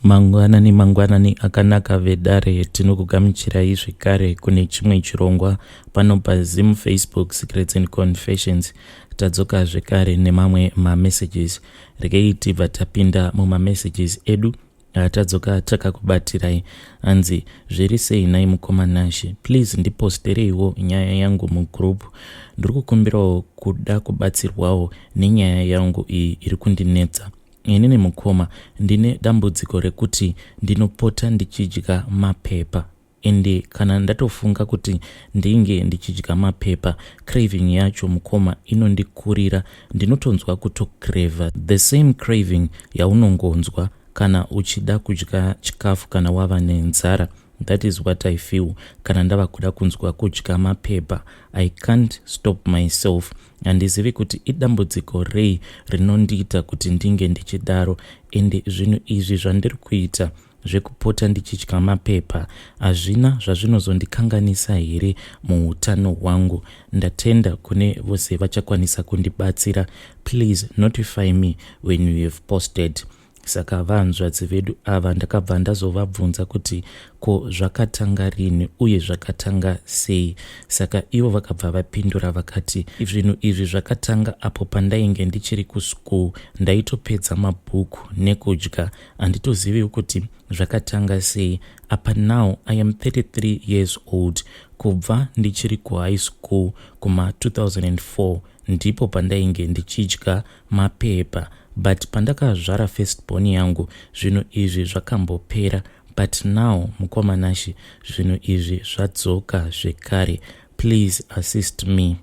Mangwanani mangwanani akanaka vedare, tinokugamuchirai zvekare kune chimwe chirongwa pano paZim Facebook Secrets and Confessions. Tadzoka zvekare nemamwe mamessages. Regei tibva tapinda mumamessages edu atadzoka takakubatirai. Hanzi, zviri sei nhai mukoma Nashe? Please ndipostereiwo nyaya yangu mugroup. Ndiri kukumbirawo kuda kubatsirwawo nenyaya yangu iyi iri kundinetsa. Inini mukoma ndine dambudziko rekuti ndinopota ndichidya mapepa, ende kana ndatofunga kuti ndinge ndichidya mapepa, craving yacho mukoma inondikurira. Ndinotonzwa kutocrava the same craving yaunongonzwa kana uchida kudya chikafu kana wava nenzara. That is what I feel kana ndava kuda kunzwa kudya mapepa. I can't stop myself. Handizivi kuti idambudziko rei rinondiita kuti ndinge ndichidaro, ende zvinhu izvi zvandiri kuita zvekupota ndichidya mapepa hazvina zvazvinozondikanganisa here muutano hwangu? Ndatenda kune vose vachakwanisa kundibatsira. Please notify me when you have posted. Saka vanzvadzi vedu ava ndakabva ndazovabvunza kuti ko zvakatanga rini uye zvakatanga sei. Saka ivo vakabva vapindura vakati zvinhu izvi zvakatanga apo pandainge ndichiri kuschool. Ndaitopedza mabhuku nekudya, handitoziviwo kuti zvakatanga sei. Apa now I am 33 years old. Kubva ndichiri kuhigh school kuma 2004 ndipo pandainge ndichidya mapepa, but pandakazvara firstborn yangu zvinhu izvi zvakambopera, but now mukoma Nashe, zvinhu izvi zvadzoka zvekare. Please assist me.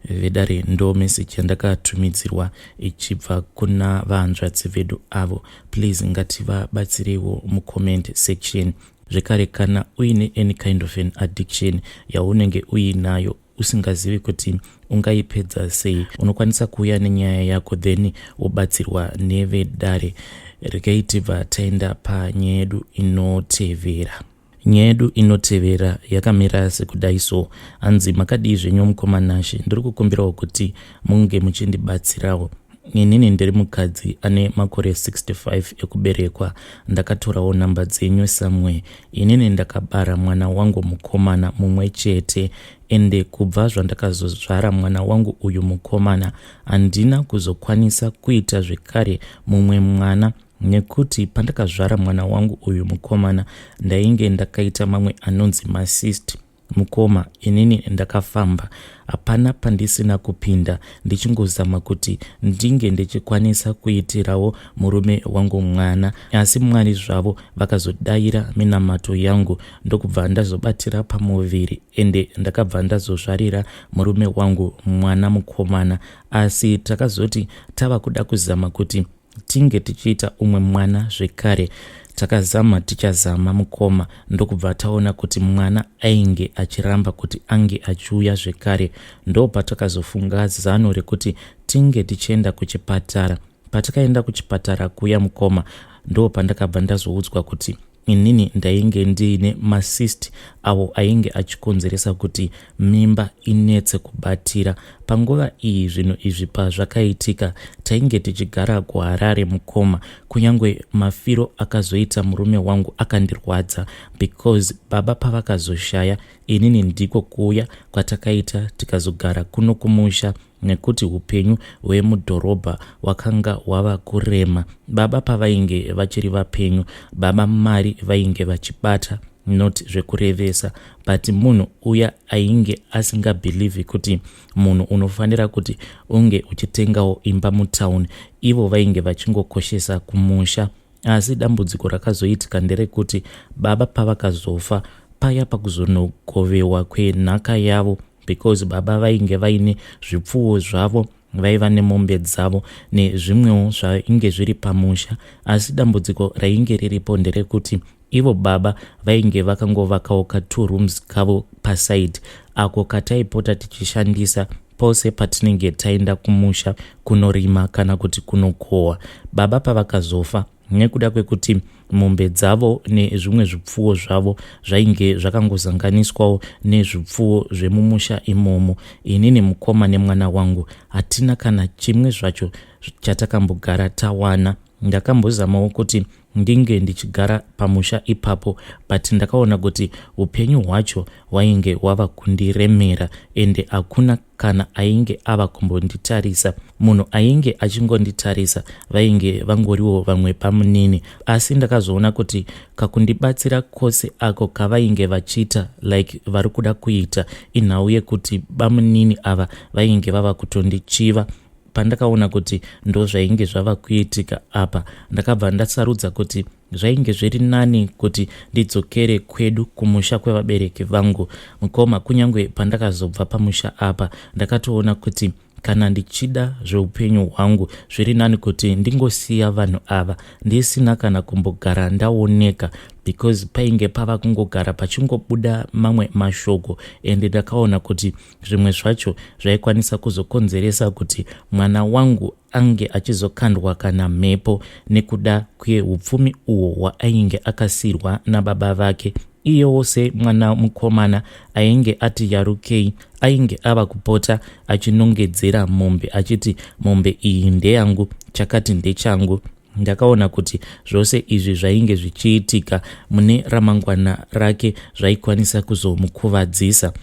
Vedare, ndo meseji yandakatumidzirwa ichibva kuna vahanzvadzi vedu avo. Please ngativabatsireiwo mucomment section. Zvekare, kana uine any kind of an addiction yaunenge uinayo usingazivi kuti ungaipedza sei, unokwanisa kuuya nenyaya yako, then wobatsirwa nevedare. Regai tibva taenda panyaya yedu inotevera. Nyaya yedu inotevera yakamira sekudai so. Hanzi, makadii zvenyu mukoma Nashe? Ndiri kukumbirawo kuti munge muchindibatsirawo. Inini ndiri mukadzi ane makore 65 ekuberekwa. Ndakatorawo nhamba dzenyu somewhere. Inini ndakabara mwana wangu mukomana mumwe chete, ende kubva zvandakazozvara mwana wangu uyu mukomana handina kuzokwanisa kuita zvekare mumwe mwana, nekuti pandakazvara mwana wangu uyu mukomana ndainge ndakaita mamwe anonzi macyst. Mukoma, inini ndakafamba, hapana pandisina kupinda ndichingozama kuti ndinge ndichikwanisa kuitirawo murume wangu mwana, asi Mwari zvavo vakazodayira minamato yangu, ndokubva ndazobatira pamuviri, ende ndakabva ndazozvarira murume wangu mwana mukomana. Asi takazoti tava kuda kuzama kuti tinge tichiita umwe mwana zvekare, takazama tichazama mukoma, ndokubva taona kuti mwana ainge achiramba kuti ange achiuya zvekare. Ndo patakazofunga zano rekuti tinge tichienda kuchipatara. Patakaenda kuchipatara kuya mukoma, ndo pandakabva ndazoudzwa kuti inini ndainge ndiine macyst awo ainge achikonzeresa kuti mimba inetse kubatira. Panguva iyi zvinhu izvi pazvakaitika tainge tichigara kuHarare mukoma. Kunyange mafiro akazoita murume wangu akandirwadza, because baba pavakazoshaya inini ndiko kuuya kwatakaita tikazogara kuno kumusha, nekuti upenyu hwemudhorobha hwakanga hwava kurema. Baba pavainge vachiri vapenyu, baba mari vainge vachibata, not zvekurevesa, but munhu uya ainge asingabhilivhi kuti munhu unofanira kuti unge uchitengawo imba mutauni. Ivo vainge vachingokoshesa kumusha. Asi dambudziko rakazoitika nderekuti baba pavakazofa paya, pakuzonogovewa kwenhaka yavo, because baba vainge vaine zvipfuwo zvavo, vaiva nemombe dzavo nezvimwewo zvainge zviri pamusha, asi dambudziko rainge riripo nderekuti ivo baba vainge vakangovakawo ka2 rooms kavo paside ako kataipota tichishandisa pose patinenge taenda kumusha kunorima kana kuti kunokohwa. Baba pavakazofa, nekuda kwekuti mombe dzavo nezvimwe zvipfuwo zvavo zvainge zvakangozanganiswawo nezvipfuwo zvemumusha imomo, inini mukoma nemwana wangu hatina kana chimwe zvacho chatakambogara tawana. Ndakambozamawo kuti ndinge ndichigara pamusha ipapo, but ndakaona kuti upenyu hwacho hwainge hwava kundiremera ende hakuna kana ainge ava kumbonditarisa. Munhu ainge achingonditarisa vainge vangoriwo vamwe pamunini, asi ndakazoona kuti kakundibatsira kose ako kavainge vachiita like vari kuda kuita inhau yekuti bamunini ava vainge vava kutondichiva. Pandakaona kuti ndozvainge zvava kuitika apa, ndakabva ndasarudza kuti zvainge zviri nani kuti ndidzokere kwedu kumusha kwevabereki vangu. Mukoma, kunyange pandakazobva pamusha apa, ndakatoona kuti kana ndichida zveupenyu hwangu zviri nani kuti ndingosiya vanhu ava ndisina kana kumbogara ndaoneka, because painge pava kungogara pachingobuda mamwe mashoko, ende ndakaona kuti zvimwe zvacho zvaikwanisa kuzokonzeresa kuti mwana wangu ange achizokandwa kana mhepo nekuda kweupfumi uhwo hwaainge akasirwa nababa vake. Iyewo semwana mukomana ainge ati yarukei, ainge ava kupota achinongedzera mombe achiti mombe iyi ndeyangu, chakati ndechangu. Ndakaona kuti zvose izvi zvainge zvichiitika mune ramangwana rake zvaikwanisa kuzomukuvadzisa,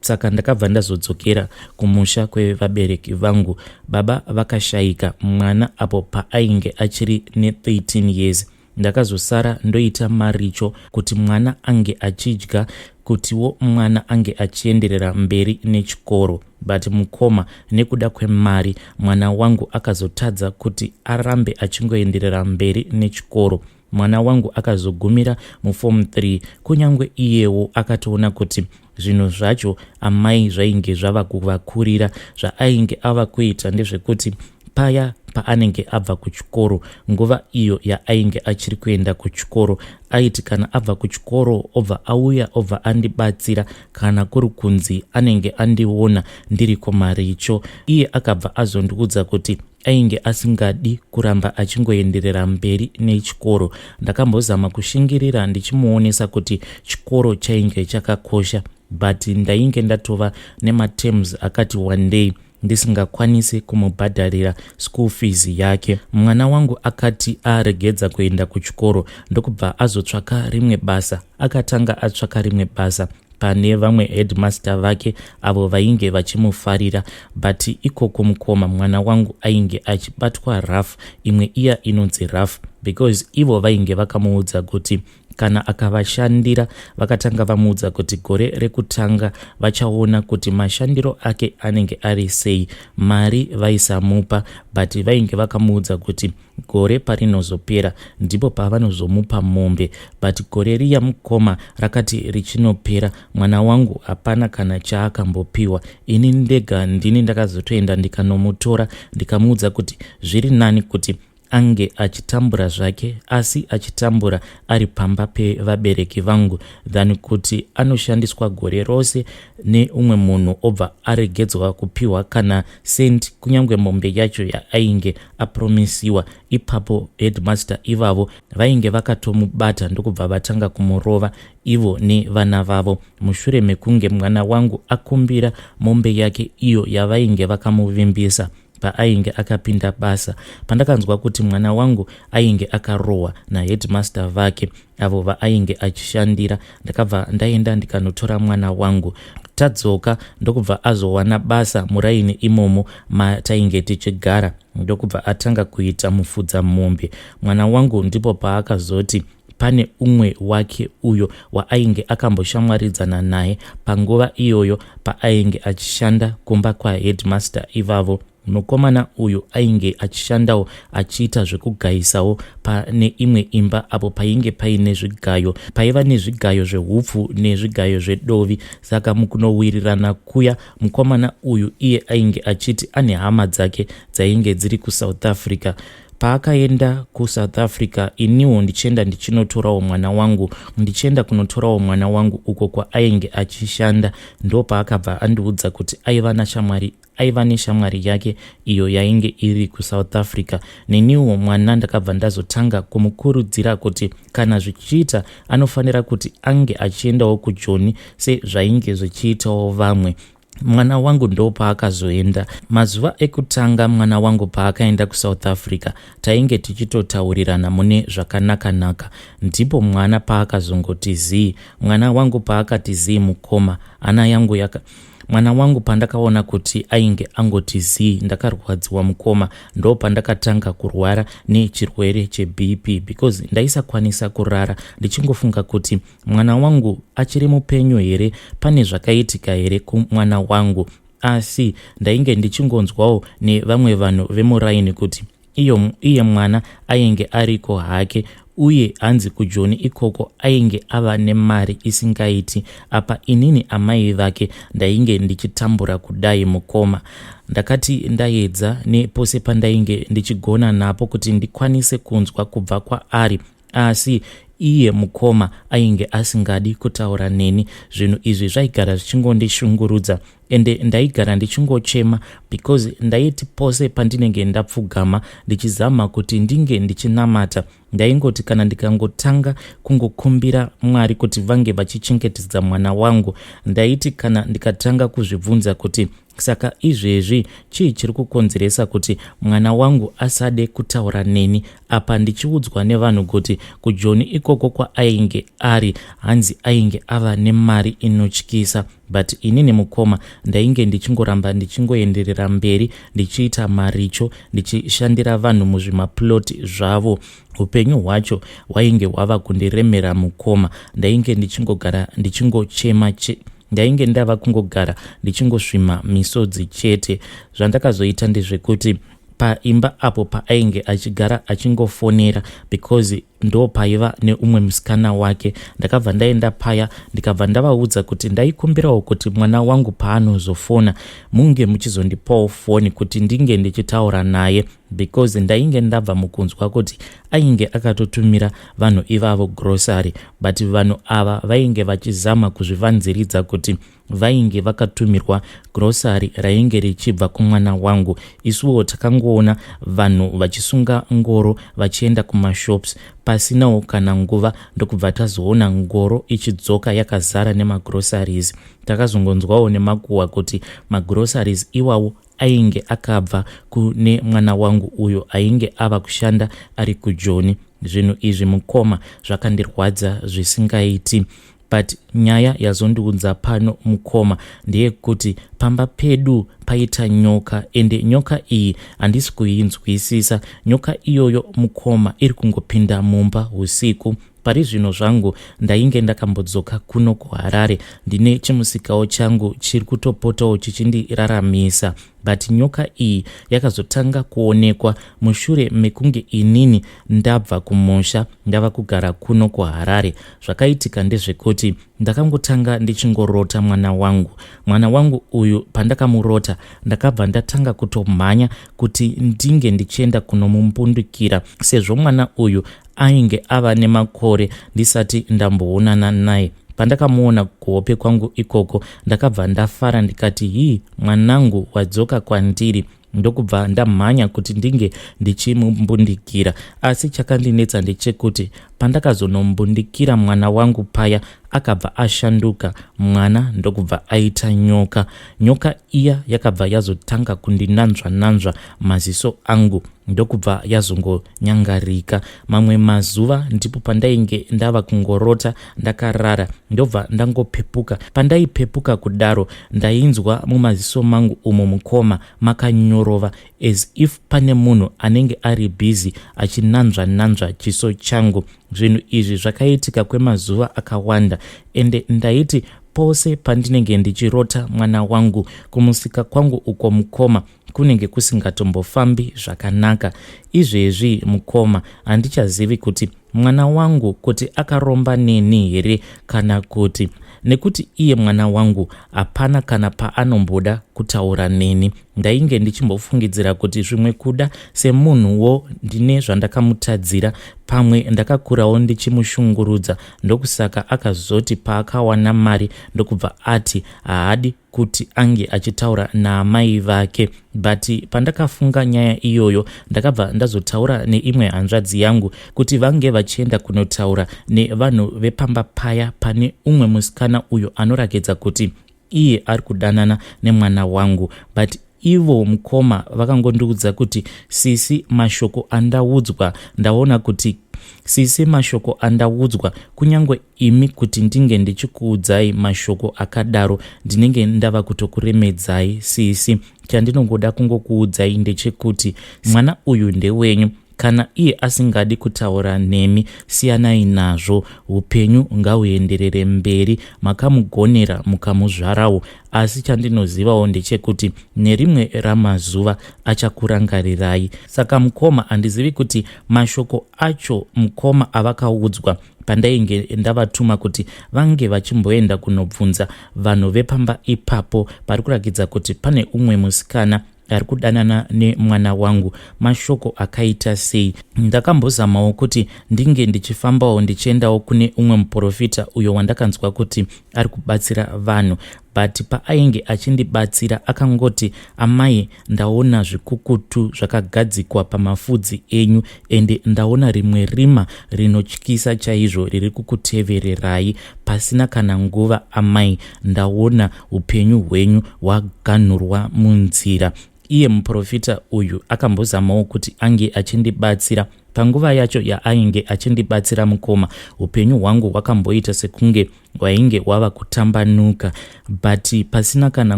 saka ndakabva ndazodzokera kumusha kwevabereki vangu. Baba vakashayika mwana apo paainge achiri ne13 years. Ndakazosara ndoita maricho kuti mwana ange achidya, kutiwo mwana ange achienderera mberi nechikoro. But mukoma, nekuda kwemari, mwana wangu akazotadza kuti arambe achingoenderera mberi nechikoro. Mwana wangu akazogumira muform 3, kunyange iyewo akatoona kuti zvinhu zvacho amai zvainge zvava kuvakurira. Zvaainge ava kuita ndezvekuti paya paanenge abva kuchikoro, nguva iyo yaainge achiri kuenda kuchikoro, aiti kana abva kuchikoro obva auya obva andibatsira kana kuri kunzi anenge andiona ndiri kumaricho. Iye akabva azondiudza kuti ainge asingadi kuramba achingoenderera mberi nechikoro. Ndakambozama kushingirira ndichimuonesa kuti chikoro chainge chakakosha, but ndainge ndatova nematerms akati wandei ndisingakwanisi kumubhadharira school fees yake. Mwana wangu akati aregedza kuenda kuchikoro, ndokubva azotsvaka rimwe basa. Akatanga atsvaka rimwe basa pane vamwe headmaster vake avo vainge vachimufarira, but ikoko, mukoma, mwana wangu ainge achibatwa rough, imwe iya inonzi rough, because ivo vainge vakamuudza kuti kana akavashandira, vakatanga vamuudza kuti gore rekutanga vachaona kuti mashandiro ake anenge ari sei. Mari vaisamupa, but vainge vakamuudza kuti gore parinozopera ndipo pavanozomupa mombe. But gore riya, mukoma, rakati richinopera, mwana wangu hapana kana chaakambopiwa. Ini ndega ndini ndakazotoenda ndikanomutora, ndikamuudza kuti zviri nani kuti ange achitambura zvake, asi achitambura ari pamba pevabereki vangu, than kuti anoshandiswa gore rose neumwe munhu obva aregedzwa kupiwa kana sendi, kunyange mombe yacho yaainge apromisiwa. Ipapo headmaster ivavo vainge vakatomubata, ndokubva vatanga kumurova ivo nevana vavo, mushure mekunge mwana wangu akumbira mombe yake iyo yavainge vakamuvimbisa paainge akapinda basa. Pandakanzwa kuti mwana wangu ainge akarohwa naheadmaster vake avo vaainge achishandira, ndakabva ndaenda ndikanotora mwana wangu. Tadzoka, ndokubva azowana basa muraini imomo matainge tichigara, ndokubva atanga kuita mufudza mombe. Mwana wangu ndipo paakazoti pane umwe wake uyo waainge akamboshamwaridzana naye panguva iyoyo paainge achishanda kumba kwaheadmaster ivavo. Mukomana uyu ainge achishandawo achiita zvekugayisawo pane imwe imba apo painge paine zvigayo, paiva nezvigayo zvehupfu nezvigayo zvedovi. Saka mukunowirirana kuya, mukomana uyu iye ainge achiti ane hama dzake dzainge dziri kuSouth Africa. Paakaenda kuSouth Africa, iniwo ndichienda ndichinotorawo mwana wangu, ndichienda kunotorawo mwana wangu uko kwaainge achishanda, ndo paakabva andiudza kuti aiva nashamwari, aiva neshamwari yake iyo yainge iri kuSouth Africa. Neniwo mwana ndakabva ndazotanga kumukurudzira kuti kana zvichiita anofanira kuti ange achiendawo kuJoni sezvainge zvichiitawo vamwe. Mwana wangu ndopaakazoenda. Mazuva ekutanga mwana wangu paakaenda kuSouth Africa tainge tichitotaurirana mune zvakanaka-naka. Ndipo mwana paakazongoti zii. Mwana wangu paakati zii mukoma, hana yangu yaka mwana wangu pandakaona kuti ainge angoti zii ndakarwadziwa mukoma. Ndopandakatanga kurwara nechirwere cheBP because ndaisakwanisa kurara ndichingofunga kuti mwana wangu achiri mupenyu here, pane zvakaitika here kumwana wangu. Asi ndainge ndichingonzwawo nevamwe vanhu vemuraini kuti iyo iye mwana ainge ariko hake uye hanzi kuJoni ikoko ainge ava nemari isingaiti. Apa inini amai vake ndainge ndichitambura kudai mukoma. Ndakati ndaedza nepose pandainge ndichigona napo kuti ndikwanise kunzwa kubva kwaari, asi iye mukoma ainge asingadi kutaura neni. Zvinhu izvi zvaigara zvichingondishungurudza ende ndaigara ndichingochema because ndaiti pose pandinenge ndapfugama ndichizama kuti ndinge ndichinamata, ndaingoti kana ndikangotanga kungokumbira Mwari kuti vange vachichengetedza mwana wangu, ndaiti kana ndikatanga kuzvibvunza kuti saka izvezvi chii chiri kukonzeresa kuti mwana wangu asade kutaura neni, apa ndichiudzwa nevanhu kuti kuJoni ikoko kwaainge ari hanzi ainge ava nemari inotyisa. But inini mukoma ndainge ndichingoramba ndichingoenderera mberi ndichiita maricho, ndichishandira vanhu muzvimaploti zvavo. Upenyu hwacho hwainge hwava kundiremera mukoma. Ndainge ndichingogara ndichingochema che ndainge ndava kungogara ndichingosvima misodzi chete. Zvandakazoita ndezvekuti paimba apo paainge achigara achingofonera, because ndo paiva neumwe musikana wake, ndakabva ndaenda paya ndikabva ndavaudza kuti ndaikumbirawo kuti mwana wangu paanozofona munge muchizondipawo foni kuti ndinge ndichitaura naye, because ndainge ndabva mukunzwa kuti ainge akatotumira vanhu ivavo grocery, but vanhu ava vainge vachizama kuzvivanziridza kuti vainge vakatumirwa grocery rainge richibva kumwana wangu. Isuwo takangoona vanhu vachisunga ngoro vachienda kumashops, pasinawo kana nguva ndokubva tazoona ngoro ichidzoka yakazara nemagroceries. Takazongonzwawo nemakuhwa kuti magroceries iwawo ainge akabva kune mwana wangu uyo ainge ava kushanda ari kuJoni. Zvinhu izvi mukoma zvakandirwadza zvisingaiti. But nyaya yazondiudza pano mukoma ndeyekuti pamba pedu paita nyoka, ende nyoka iyi handisi kuinzwisisa. Nyoka iyoyo mukoma iri kungopinda mumba usiku. Pari zvino zvangu ndainge ndakambodzoka kuno kuHarare, ndine chimusikawo changu chiri kutopotawo chichindiraramisa, but nyoka iyi yakazotanga kuonekwa mushure mekunge inini ndabva kumusha ndava kugara kuno kuHarare. Zvakaitika ndezvekuti ndakangotanga ndichingorota mwana wangu. Mwana wangu uyu pandakamurota ndakabva ndatanga kutomhanya kuti ndinge ndichienda kunomumbundikira, sezvo mwana uyu ainge ava nemakore ndisati ndamboonana naye. Pandakamuona kuhope kwangu ikoko ndakabva ndafara ndikati, "Hii, mwanangu wadzoka kwandiri." Ndokubva ndamhanya kuti ndinge ndichimumbundikira, asi chakandinetsa ndechekuti pandakazonombundikira mwana wangu paya akabva ashanduka mwana, ndokubva aita nyoka. Nyoka iya yakabva yazotanga kundinanzva nanzva maziso angu, ndokubva yazongonyangarika. Mamwe mazuva ndipo pandainge ndava kungorota ndakarara, ndobva ndangopepuka. Pandaipepuka kudaro ndainzwa mumaziso mangu umo mukoma makanyorova, as if pane munhu anenge ari busy achinanzva nanzva chiso changu. Zvinhu izvi zvakaitika kwemazuva akawanda, ende ndaiti pose pandinenge ndichirota mwana wangu, kumusika kwangu uko mukoma kunenge kusingatombofambi zvakanaka. Izvezvi mukoma handichazivi kuti mwana wangu kuti akaromba neni here kana kuti, nekuti iye mwana wangu hapana kana paanomboda kutaura neni. Ndainge ndichimbofungidzira kuti zvimwe kuda semunhuwo ndine zvandakamutadzira, pamwe ndakakurawo ndichimushungurudza, ndokusaka akazoti paakawana mari ndokubva ati haadi kuti ange achitaura naamai vake. But pandakafunga nyaya iyoyo ndakabva ndazotaura neimwe hanzvadzi yangu kuti vange vachienda kunotaura nevanhu vepamba paya pane umwe musikana uyo anorakidza kuti iye ari kudanana nemwana wangu. But ivo mukoma vakangondiudza kuti, "Sisi, mashoko andaudzwa, ndaona kuti, sisi, mashoko andaudzwa, kunyange imi kuti ndinge ndichikuudzai mashoko akadaro, ndinenge ndava kutokuremedzai. Sisi, chandinongoda kungokuudzai ndechekuti mwana uyu ndewenyu. Kana iye asingadi kutaura nemi, siyanai nazvo. Upenyu ngahuenderere mberi. Makamugonera mukamuzvarawo, asi chandinozivawo ndechekuti nerimwe ramazuva achakurangarirai." Saka mukoma, handizivi kuti mashoko acho mukoma avakaudzwa pandainge ndavatuma kuti vange vachimboenda kunobvunza vanhu vepamba ipapo pari kurakidza kuti pane umwe musikana ari kudanana nemwana wangu, mashoko akaita sei. Ndakambozamawo kuti ndinge ndichifambawo ndichiendawo kune umwe muprofita uyo wandakanzwa kuti ari kubatsira vanhu, but paainge achindibatsira akangoti, "Amai, ndaona zvikukutu zvakagadzikwa pamafudzi enyu, ende ndaona rimwe rima rinotyisa chaizvo riri kukutevererai. Pasina kana nguva, amai, ndaona upenyu hwenyu hwaganhurwa munzira." Iye muprofita uyu akambozamawo kuti ange achindibatsira. Panguva yacho yaainge achindibatsira, mukoma, upenyu hwangu hwakamboita sekunge hwainge hwava kutambanuka, but pasina kana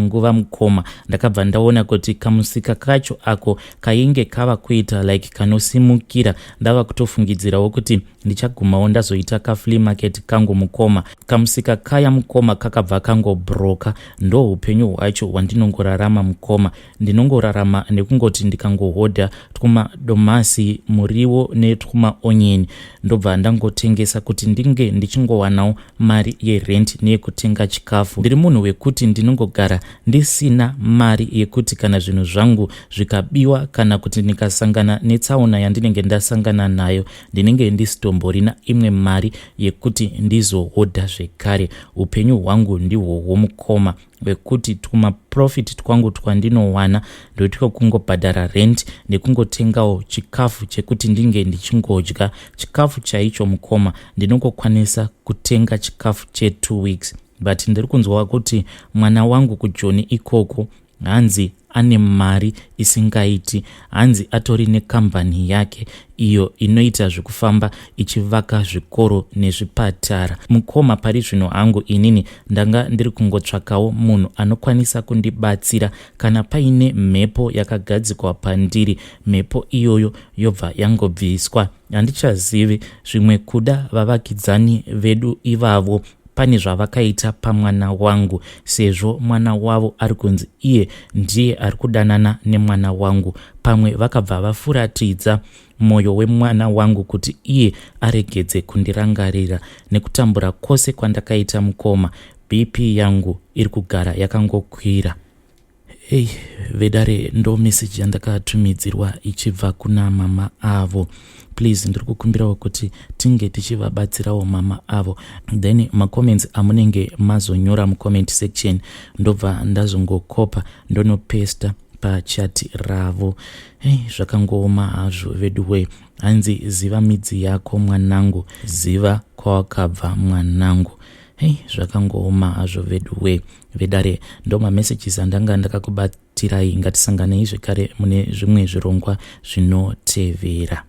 nguva, mukoma, ndakabva ndaona kuti kamusika kacho ako kainge kava kuita like kanosimukira. Ndava kutofungidzirawo kuti ndichagumawo ndazoita kaflea market kangu, mukoma. Kamusika kaya, mukoma, kakabva kangobroka. Ndo upenyu hwacho hwandinongorarama, mukoma. Ndinongorarama nekungoti ndikangohodha twumadomasi, muriwo netwumaonyeni, ndobva ndangotengesa kuti ndinge ndichingowanawo mari yerent neyekutenga chikafu. Ndiri munhu wekuti ndinongogara ndisina mari yekuti kana zvinhu zvangu zvikabiwa kana kuti ndikasangana netsaona yandinenge ndasangana nayo, ndinenge ndisitomborina imwe mari yekuti ndizohodha zvekare. Upenyu hwangu ndihwohwo, mukoma, wekuti tumaprofit twangu twandinowana ndotwekungobhadhara rent nekungotengawo chikafu chekuti ndinge ndichingodya. Chikafu chaicho, mukoma, ndinongokwanisa kutenga chikafu che2 weeks. But ndiri kunzwa kuti mwana wangu kuJoni ikoko hanzi ane mari isingaiti, hanzi atori nekambani yake iyo inoita zvekufamba ichivaka zvikoro nezvipatara. Mukoma, pari zvino hangu inini ndanga ndiri kungotsvakawo munhu anokwanisa kundibatsira. Kana paine mhepo yakagadzikwa pandiri, mhepo iyoyo yobva yangobviswa. Handichazivi, zvimwe kuda vavakidzani vedu ivavo pane zvavakaita pamwana wangu, sezvo mwana wavo ari kunzi iye ndiye ari kudanana nemwana wangu. Pamwe vakabva vafuratidza mwoyo wemwana wangu kuti iye aregedze kundirangarira. Nekutambura kwose kwandakaita, mukoma, BP yangu iri kugara yakangokwira. Ei vedare, ndo meseji yandakatumidzirwa ichibva kuna mama avo. Please, ndiri kukumbirawo kuti tinge tichivabatsirawo mama avo. Then macomments amunenge mazonyora mucomment section, ndobva ndazongokopa ndonopesta pachati ravo. Hey, zvakangooma hazvo veduway. Hanzi, "Ziva midzi yako, mwanangu, ziva kwawakabva, mwanangu." Hei, zvakangooma hazvo veduwe. Vedare, ndo mamessages andanga ndakakubatirai. Ngatisanganei zvekare mune zvimwe zvirongwa zvinotevera.